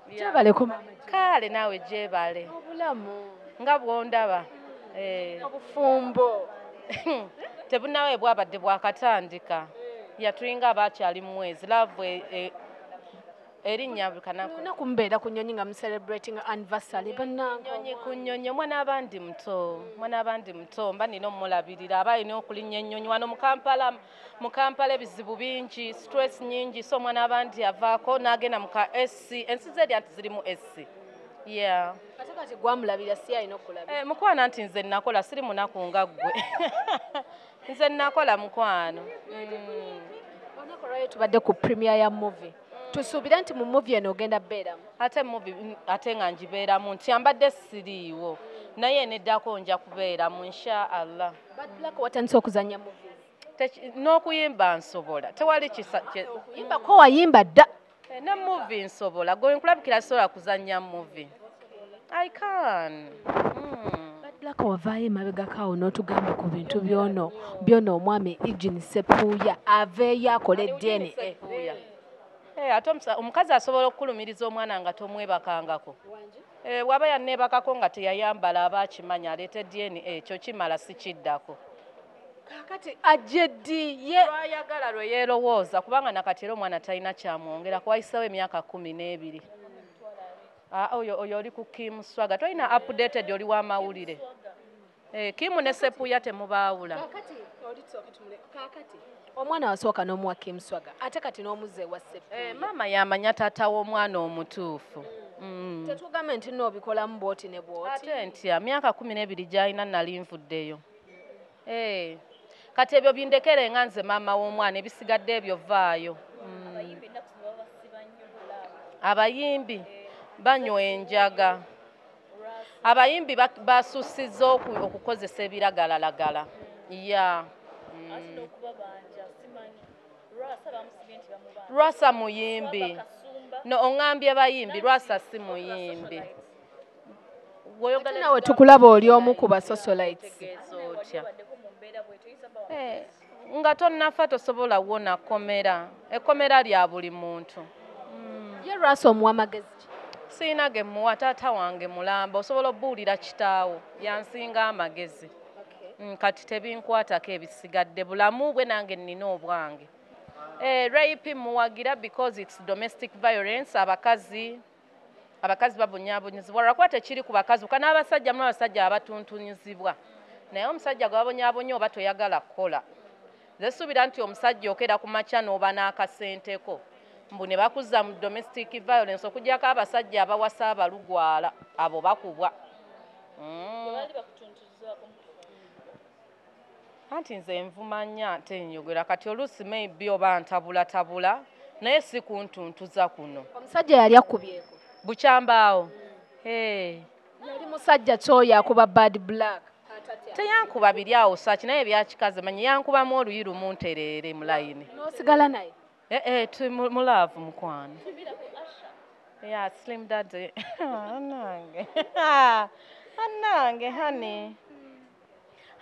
Gyebaleko mama. Kale naawe gyebale. Obulamu. Nga bw'ondaba. Obufumbo. Tebunawe bwabadde bwakatandika. Yatulinga abakyali mu mwezi. Love erinnya kanako. Olunaku mubeera ku nnyonyi nga mu celebrating anniversary bannange. Nnyonyi ku nnyonyi, omwana abandi muto, omwana abandi muto, mba nina omulabirira, aba alina okulinnya ennyonyi wano mu Kampala, mu Kampala ebizibu bingi, stress nnyingi, so omwana abandi avaako n'agenda mu ka SC, ensi z'eri anti zirimu SC. Yeah. Ate kati gwamulabira si alina okulabira. Eh, mukwano anti nze nakola siri munaku nga ggwe. Nze nakola mukwano. Olunaku olwaleero tubadde ku premiere ya movie. Tusuubira nti mu movie eno ogenda beeramu. Ate movie ate nga ngibeeramu nti ambadde siriiwo naye neddako nja kubeeramu insha Allah. Bad Black watandise okuzannya movies. N'okuyimba nsobola tewali kisa okuyimba ko wayimba dda. Ne movie nsobola gwe nkulabikira sobola kuzannya movie. I can. Bad Black wavaayo emabegako awo n'otugamba ku bintu byono byono omwami Eugene Sepuya aveeyo akole DNA. Ate omukazi asobola okukulumiriza omwana nga tomwebakangako. Bw'aba yanneebakako nga teyayambala aba akimanya aleete DNA ekyo kimala si kiddako. Kaakati ajje ddi ye? Lwayagala lwe yeerowooza kubanga nakati era omwana talina kyamwongera kuwayiseewo emyaka 12. Oyo oli ku Kim Swaga tolina updated oli w'amawulire. Kim ne Sepuya temubaawula. Kaakati omwana wasooka n'omuwa Kim Swaga ate kati n'omuzza ewa Sepuya. Maama yamanya taata w'omwana omutuufu. Tetugambe nti n'obikolamu bw'oti ne bw'oti. Ate ntya myaka 12 gy'alina nali nvuddeyo. Kati ebyo bindekere nga nze maama w'omwana ebisigadde ebyo vaayo. Abayimbi banywa enjaga. Abayimbi basusizza okukozesa ebiragalalagala. Yeah. Lwasa muyimbi. No ongambye bayimbi Lwasa si muyimbi. Nawe tukulaba oli omu ku ba socialites. Nga tonnafa tosobola wona kkomera. Ekkomera lya buli muntu. Ye Lwasa omuwa magezi ki? Sirina ge mmuwa taata wange mulamba osobola obbuulira kitaawo yansinga amagezi. Kati tebinkwatako ebisigadde bulamu bwe nange nnina obwange. Rape muwagira because it's domestic violence abakazi babonyaabonyezebwa lwakuba tekiri ku bakazi kuba n'abasajja mulimu abasajja abatuntunyizibwa naye omusajja gwe babonyaabonya oba toyagala kukola. Nze suubira nti omusajja okera ku makya n'oba n'akasenteko mbu ne bakuzza mu domestic violence okuggyako abasajja abawasa abalugwala abo bakubwa. Anti nze nvumanya ate njogera kati oluusi maybe oba ntabulatabula naye si kuntuntuza kuno. Omusajja yali akubyeko? Bukyambaawo. Yali musajja kyoyo akuba Bad Black. Teyankuba biri awo saaki naye ebyakikazi manyi yankubamu oluyi lumu ntereere mu layini. N'osigala naye? Mu love mukwano. Yeah, Slim Daddy. Anange. Anange, honey.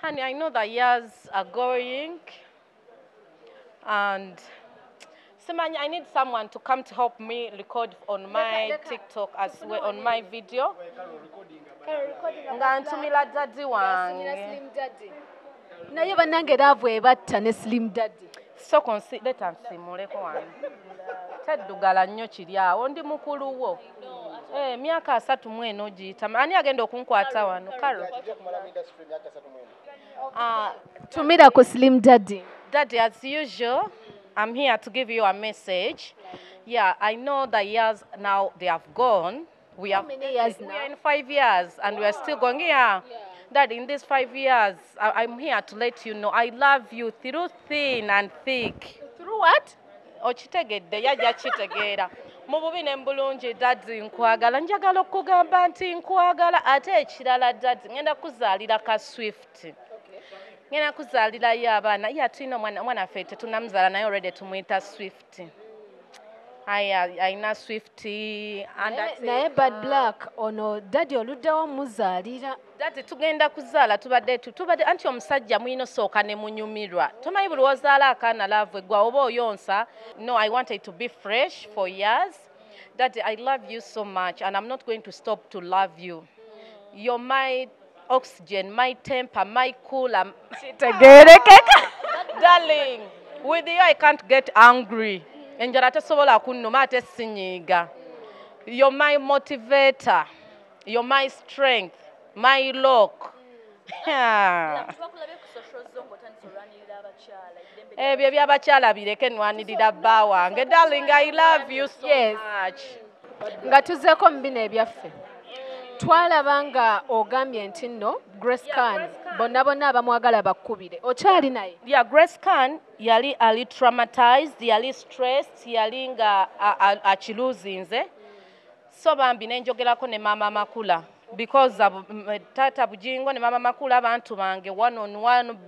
Honey, I know that years are going and Simanya, I need someone to come to help me record on my TikTok as well, on my video. Nga ntumira daddy wange. Naye bannange love ebatta ne Slim Daddy. So leta nsimuleko wano. Teddugala nnyo kiri awo, ndi mukulu wo. Myaka 34 ogiyita. Ani agenda okunkwata wano? Carol. Tumira ku Slim Daddy. Daddy, as usual, I'm here to give you a message. Yeah, I know the years now they have gone. We How many years now? We are in 5 years and we are still going. Yeah. Daddy, in these 5 years, I'm here to let you know I love you through thin and thick. Through what? Okitegedde, yajja kitegeera. Mu bubi ne bulungi Daddy nkwagala. Njagala okugamba nti nkwagala ate ekirala Daddy ngenda kuzaalira ka Swift. Ngenda kuzaalirayo abaana. Yeah, tulina omwana waffe tetunnamuzaala naye already tumuyita Swift. Ayina Swift. Naye Bad Black ono Daddy oluddewo muzaalira. Daddy tugenda kuzaala tubadde anti omusajja mulina osooka ne munyumirwa. Tomanyi buli lw'ozaala akaana love eggwa oba oyonsa. No, I want it to be fresh for years. Daddy, I love you so much and I'm not going to stop to love you. You're my oxygen, my temper, my cooler. Darling, with you I can't get angry. Enjala tesobola kunnuma ate sinyiiga. You're my motivator. You're my strength, my lock. Ebyo by'abakyala bireke nwanirira bba wange. Darling, I love you so much. Nga tuzeeko mu bino ebyaffe. Twalaba nga ogambye nti nno Grace Khan bonna bonna abamwagala bakkubire. Okyali naye? Yeah, Grace Khan yali ali traumatized, yali stressed, yali nga akiluzinze. So bambi nenjogerako ne Mama Makula because Tata Bujingo ne Mama Makula abantu bange one on one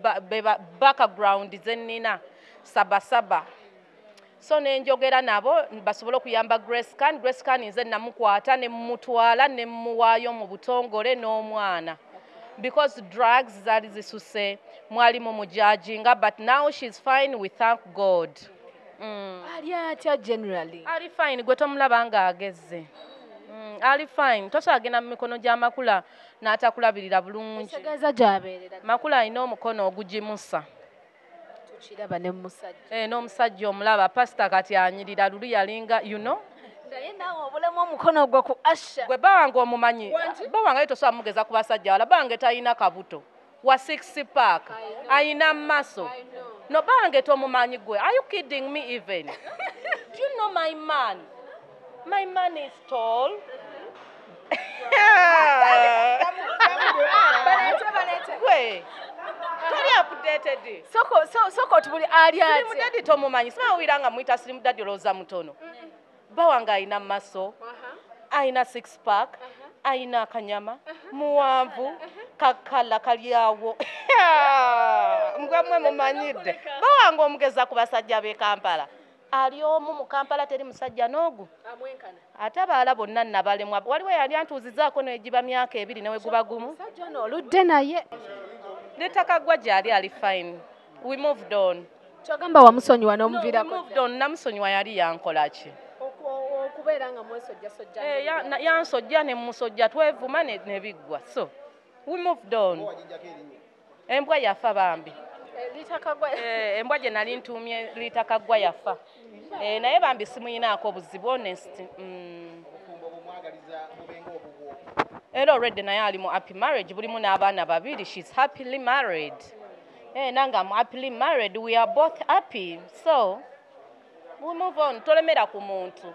background zennina sabasaba. So nenjogera nabo basobole okuyamba Grace Khan. Grace Khan nze namukwata ne mutwala ne muwaayo mu butongole n'omwana because drugs zaali zisuse, mwalimu mujajinga, but now she's fine, we thank God. Ali atya generally? Ali fine, gwe tomulaba nga agezze. Ali fine, tosobola genda mu mikono gya Makula n'atakulabirira bulungi. Ekitegeeza gy'abeerera. Makula alina omukono ogugimusa. Tukiraba ne musajja. N'omusajja omulaba, pasita kati anyirira luli yalinga, you know. Naye naawe obulamu omukono gwo ku Asha. Gwe bba wange omumanyi. Bba wange tosobola mugeza ku basajja wala, bba wange talina kabuto. Wa six pack, alina maso. No, bba wange tomumanyi gwe. Are you kidding me even? Do you know my man? My man is tall. Gwe. Toli updated. Soko tubuli ali atya. Slim Daddy tomumanyi. Simawulira nga muyita Slim Daddy olowooza mutono. Bba wange alina maso, alina six pack, alina akanyama, muwanvu, kakala kali awo. Ngwe mwe mumanyidde. Bba wange omugeza ku basajja b'e Kampala. Ali omu mu Kampala teri musajja n'ogu. Ate abalala bonna nabalemwa. Waliwo yali antuuzizaako negiba myaka 2 ne we guba gumu. Omusajja ono oludde naye. Netakagwa gyali ali fine. We moved on. Kyogamba wamusonyiwa n'omuviirako? We moved on, namusonyiwa yali yankola ki? Okubeera nga mwesojjasojja. Yansojja ne musojja twevuma ne biggwa. So we moved on. Embwa yafa bambi. Embwa gye nali ntuumye Litakagwa yafa. Naye bambi simuyinaako obuzibu, honest. Era already naye ali mu happy marriage, bulimu n'abaana babiri, she's happily married. Nange I'm happily married, we are both happy. So we move on, tolemera ku muntu.